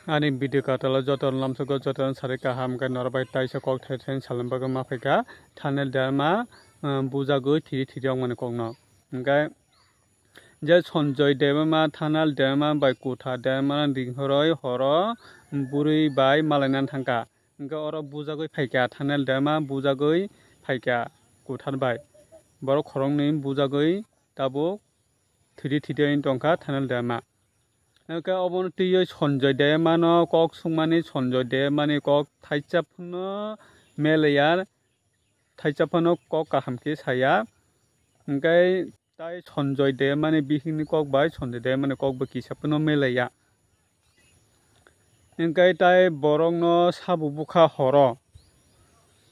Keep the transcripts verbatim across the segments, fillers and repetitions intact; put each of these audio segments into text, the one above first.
Ani video katalo joto lamsogo joto sari kaham khe norok bai taisa kok thai thai salem bagwi ma phaikha thumbnail derma, um, bujagwi thiri thiri wngmani kokno. Hwnkhe je Sanjoy Debbarma, Thanal Debbarma bai Kutha Debbarma ringhoroi horo bwrwi bai malaina thangkha. Hwnkhe oro bujagwi phaikha, Thanal Debbarma bujagwi phaikha Kutha bai. Borok khoroknwi bujagwi tabuk thidi thidi wng tongkha Thanal Debbarma. Hwnkhe obono twiwi Sanjoy Debbarmano kok sungmani, Sanjoy Debbarmani kok thaisa phano meleya, thaisa phano kok kaham khe saya. Hwnkhe tai Sanjoy Debbarmani bihikni kok bai Sanjoy Debbarmani kok bai kisa phano meleya. Hwnkhe tai borokno sabo bukha horo.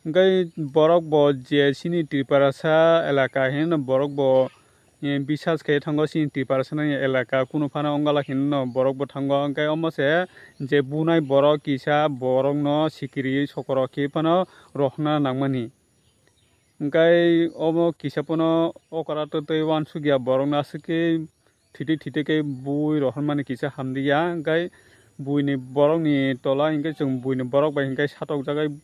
Hwnkhe borok bo je chini Tiprasa elaka hino borok bo, eh, bisas khe thango chini Tiprasa ni elaka kunu phano ongala hino borok bo thango. Hwnkhe omo se je bunai borok kisa borokno sikiri sokoro khe phano rohorna nangmani. Hwnkhe omo kisa phano okra twi twi uansukya borokno aswk khe thiti thiti khe bui rohormani kisa hamdiya. Hwnkhe buini borokni tola hwnkhe chwng buini borok bai hwnkhe satokjagwi,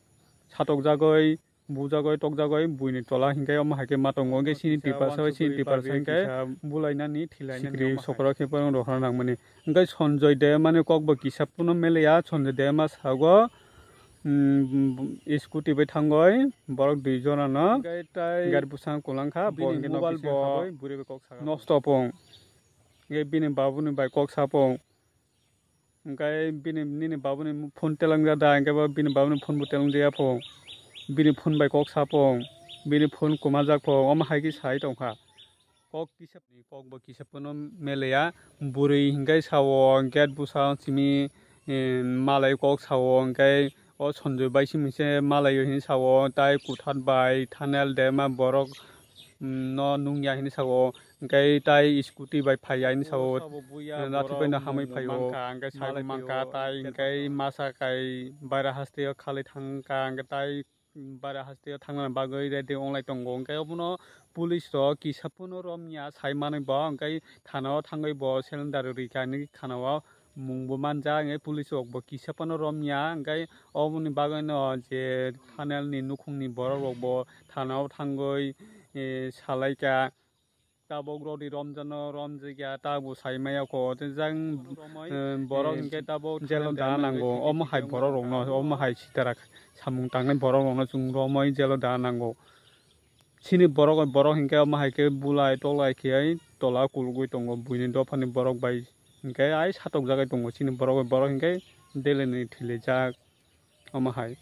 satokjagwi, bujagwi, tokjagwi buini tola hwnkhe omo hai khe ma tongo. Hwnkhe chini Tiprasa bai chini Tiprasa hwnkhe bulainani thilainani sikiri sokora khe phano rohorna nangmani. Hwnkhe Sanjoy Debbarmani kok bo kisa phano meleya, Sanjoy Debbarma sago, mm, scooty bai thangoi borok dui jona no gari bwsang kwlangkha, bo hwnkhe mobile bo nosto pung. Hwnkhe bini babuni bai kok sapung. Hwnkhe bini, nini babuni phone telangjak da, hwnkhe bo bini babuni phone bo telangjaya pung. Bini phone bai kok sapung. Bini phone kwmajak pung. Omo hai khe sai tongkha. Kok kisa ni kok bo kisa phano meleya. Bwrwi hwnkhe sao gate bwsang simi, eh, malai kok sao hwnkhe o Sanjoy bai simi se malai o hinwi sao tai Kuthat bai Thanal Debbarma borok, mm, no nungya hinwi sao hwnkhe tai scooty bai phaiya hinwi sao. Nathai bai no hamwi phaio. Hwnkhe sai mankha tai hwnkhe masa kai bara haste o khalai thangkha hwnkhe tai bara haste o thangnani bagwi ready wnglai tongo. Hwnkhe obono police rok kisa phano romya sai manwi bo, hwnkhe thana o thangwi bo cylinder rwkha hinwi thana o mung bo manjak. Hwnkhe police rok bo kisa phano romya, hwnkhe oboni bagwi no je Thanal ni nukhung ni borok rok bo thana o thangwi, eh, salaikha. Tabuk rodi romjano romjikya tabuk sai maya kho. Tei jang, eh, borok hwnkhe tabuk jelo da nango. Omo hai borok rokno, omo hai sitara samung tangnai borok rokno chwng romwi jelo da nango. Chini borok, borok hwnkhe omo hai khe bulai toklai khe ai tola kulugwi tongo buini dophani borok bai hwnkhe ai satokjagwi tongo. Chini borok, borok hwnkhe deleni thwilaijak omo hai.